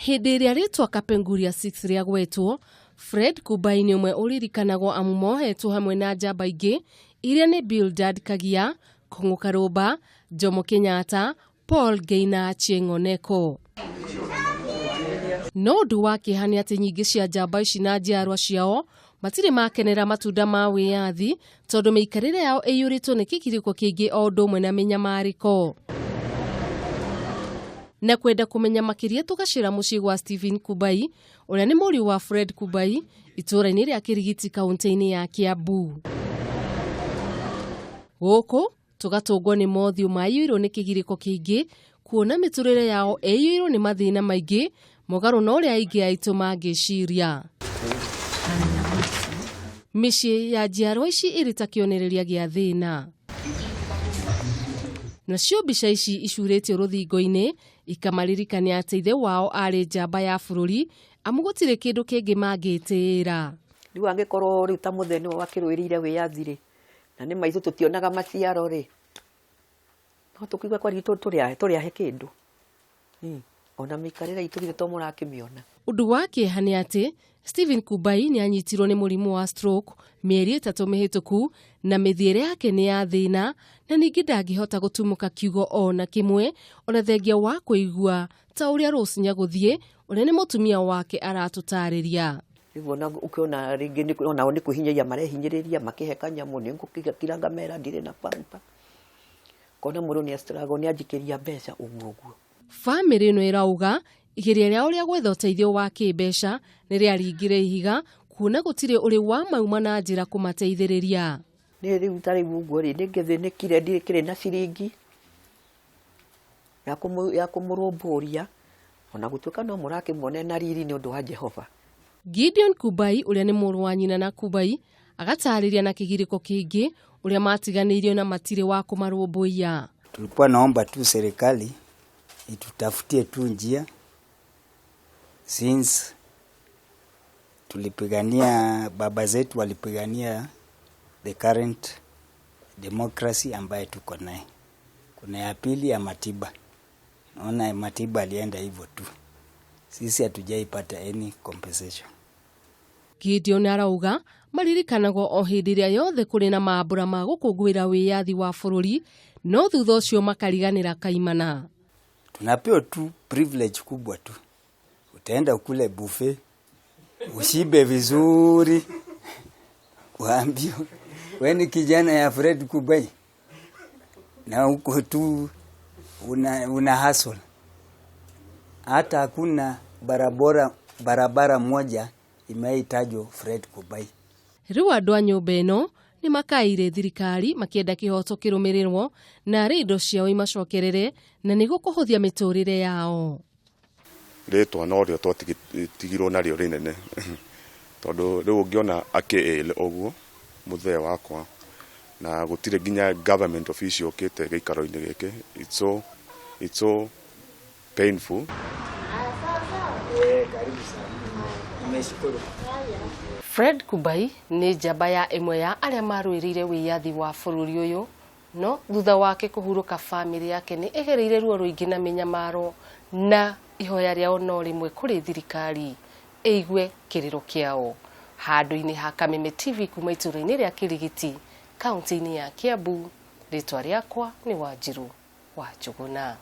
Hĩndĩ ĩrĩa rĩtwa Kapenguria 6 rĩagwetwo, Fred Kubai nĩ ũmwe ũririkanagwo amu mohetwo hamwe na njamba ingĩ iria nĩ Bildad Kagia, Kũng'ũ Karũmba, Jomo Kenyatta, Paul Ngeina Achieng' Oneko. No ũndũ wa kĩeha nĩ atĩ nyingĩ cia njamba ici na njiarwa ciao matirĩ makenera matunda ma wĩyathi tondũ mĩikarĩre yao ĩiyũrĩtwo nĩ kĩgirĩko kĩingĩ o ũndũ ũmwe na mĩnyamarĩko. Na kwenda kũmenya makĩria tũgacĩra mũciĩ gwa Stephen Kubai ũrĩa nĩ mũriũ wa Fred Kubai itũũra-inĩ rĩa Kĩrigiti kaunti-inĩ ya Kiambu. Gũkũ tũgatũngwo nĩ mothiũ maiyũirwo nĩ kĩgirĩko kĩingĩ kuona mĩtũrĩre yao ĩiyũirwo nĩ mathĩna maingĩ mũgarũ na ũrĩa aingĩ aitũ mangĩciria. Mĩciĩ ya njiarwa ici ĩrĩ ta kĩonereria gĩa thĩna. Nacio mbica ici icurĩtio rũthingo-inĩ ikamaririkania atĩ ithe wao arĩ njamba ya bũrũri amu gũtirĩ kĩndũ kĩngĩ mangĩtĩĩra. Rĩu angĩkorwo rĩu ta mũthee nĩwe wakĩrũĩrĩire wĩyathi rĩ, na nĩ maitũ tũtionaga maciaro rĩ, no tũkiuge kwani tũrĩ ahe kĩndũ? Ona mĩikarĩre itũ githĩ to mũrakĩmĩona. Ũndũ wa kĩeha nĩ atĩ Stephen Kubai nĩ anyitirwo nĩ mũrimũ wa stroke mĩeri 3 mĩhĩtũku na mĩthiĩre yake nĩ ya thĩna na ningĩ ndangĩhota gũtumũka kiugo o na kĩmwe ona thengia wa kũigua ta ũrĩa Rose Nyagũthiĩ ũrĩa nĩ mũtumia wake aratũtarĩria. Rĩu ona ũkĩona rĩngĩ onao nĩ kwĩhinyĩrĩria marehinyĩrĩria makĩhe kanyamũ nĩ ngũkira ngamera ndirĩ na pampa. Kona mũndũ nĩ struggle nĩ anjikĩria mbeca ũguo ũguo. Bamĩrĩ ĩno ĩrauga igeria rĩao rĩa gwetha ũteithio wa kĩmbeca nĩ rĩaringire ihiga kuona gũtirĩ ũrĩ wa mauma na njĩra kũmateithĩrĩria. Nĩ rĩu ta rĩu ũguo rĩ, nĩ ngĩthĩnĩkire ndikĩrĩ na ciringi ya kũmũrũmbũria ona gũtuĩka no mũrakĩmuona na riri nĩ ũndũ wa Jehova. Gideon Kubai ũrĩa nĩ mũrũ wa nyina na Kubai agatarĩria na kĩgirĩko kĩingĩ ũrĩa matiganĩirio na matirĩ wa kũmarũmbũiya. Tulikuwa naomba tu serikali itutafutie tu njia since tulipigania, baba zetu walipigania the current democracy ambaye tuko naye. Kuna ya pili ya Matiba. Naona Matiba alienda hivyo tu. Sisi hatujaipata any compensation. Gideon arauga maririkanagwo o hĩndĩ ĩrĩa yothe kũrĩ na mambũra ma gũkũngũĩra wĩyathi wa bũrũri no thutha ũcio makariganĩra kaimana. Tunapewa tu privilege kubwa tu. Utaenda ukule buffet, ushibe vizuri, waambiwe we ni kijana ya Fred Kubai na huko tu una hustle. Hata hakuna barabara moja imeitajwa Fred Kubai. Rĩu andũ a nyũmba ĩno nĩ makaĩire thirikari makĩenda kĩhoto kĩrũmĩrĩrwo na arĩ indo ciao imacokerere na nĩguo kũhũthia mĩtũrĩre yao. Rĩtwa no rĩo twatigirwo narĩo rĩnene tondũ rĩu ũngĩona akĩ ũguo mũthee wakwa na gũtirĩ nginya government official ũkĩte gĩikaro-inĩ gĩkĩ, it's so painful. Nimeshukuru. Fred Kubai nĩ njamba ya ĩmwe ya arĩa marũĩrĩire wĩyathi wa bũrũri ũyũ no thutha wake kũhurũka bamĩrĩ yake nĩ ĩgereire ruo rũingĩ na mĩnyamaro na ihoya rĩao no rĩmwe kũrĩ thirikari ĩigue kĩrĩro kĩao. Handũ-inĩ ha Kameme TV kuma itũũra-inĩ rĩa Kĩrigiti kaunti-inĩ ya Kiambu, rĩtwa rĩakwa nĩ Wanjiru wa Njũgũna.